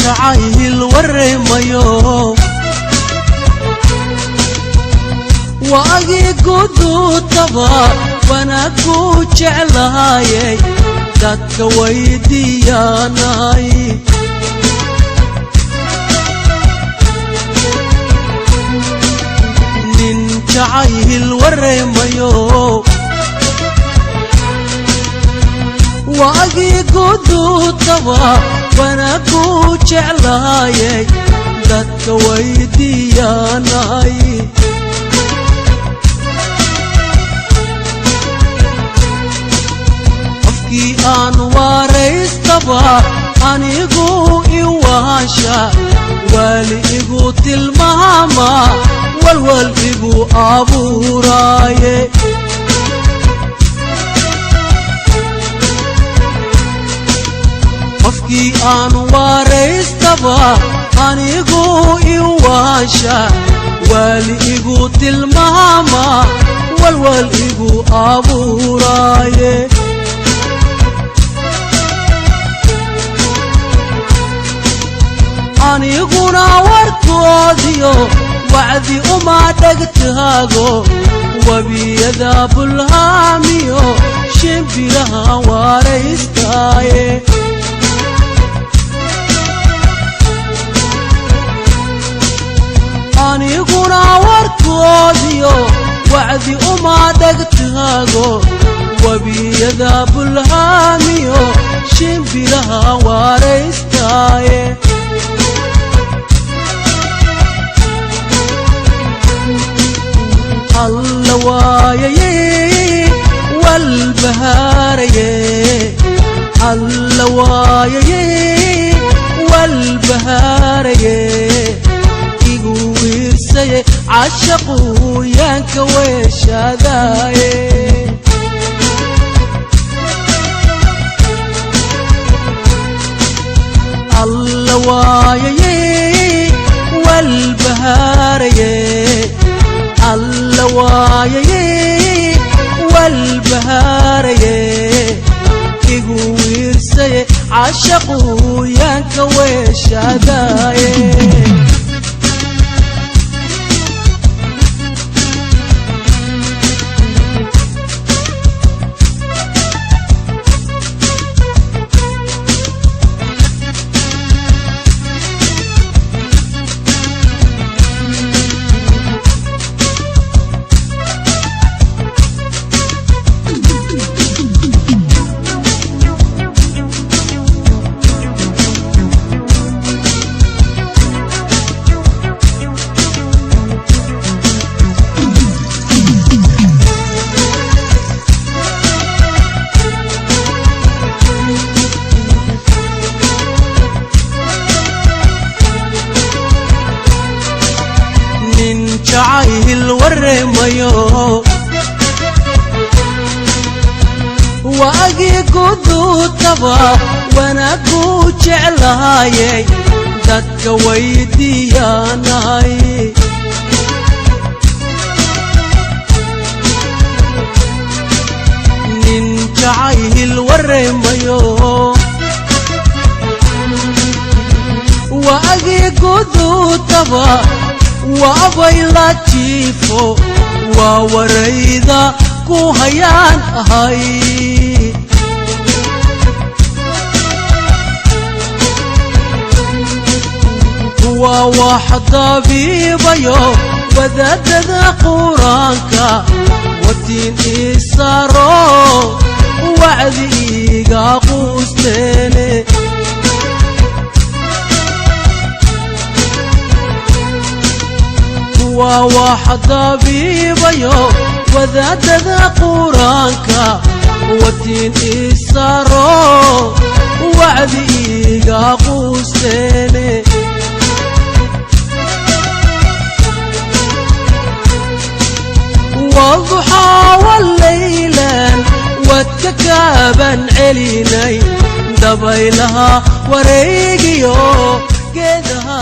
Jacayl waremayo, waagii guduudaba wanaagku jeclaayay, dadka weydiiyaanay. Nin jacayl waremayo, waagii guduudaba wanaagku jeclaayay, dadka weydiiyaanay. Qofkii aan waraystaba anigu iwaasha, waali igu tilmaama, walwal igu abuuraaye. Qofkii aan waraystaba anigu iwaasha, waali igu tilmaama, walwal igu abuuraaye. Aniguna warkoodiyo wacdi uma dhegtaago, webiyada bulhaamiyo shimbiraha waraystaaye. Aniguna warkoodiyo wacdi uma dhegtaago, webiyada bulhaamiyo shimbiraha waraystaaye. Alla waayaye walbahaaraye, alla waayaye walbahaaraye, igu wiirsaye cashaqu yaanka weeshadaaye. Alla waayaye walbahaaraye, alla waayaye walbahaaraye, igu wiirsaye cashaqu yaanka weeshadaaye. Nin jacayl waremayo, waagii guduudaba wanaagku jeclaayay, dadka weydiiyaanay. Nin jacayl waremayo, waagii guduudaba waabay la jiifo, waa warayda ku hayaan ahay. Waa wax dabiibayo wadaadada qur-aanka, watiin isaro wacdi iiga quusteene. Waa wax dabiibayo wadaadada qur-aanka, watiin isaro wacdi iiga quusteene. Waduxaa walaylan wadka kaaban celinay, dabaylaha wareegiyo geedaha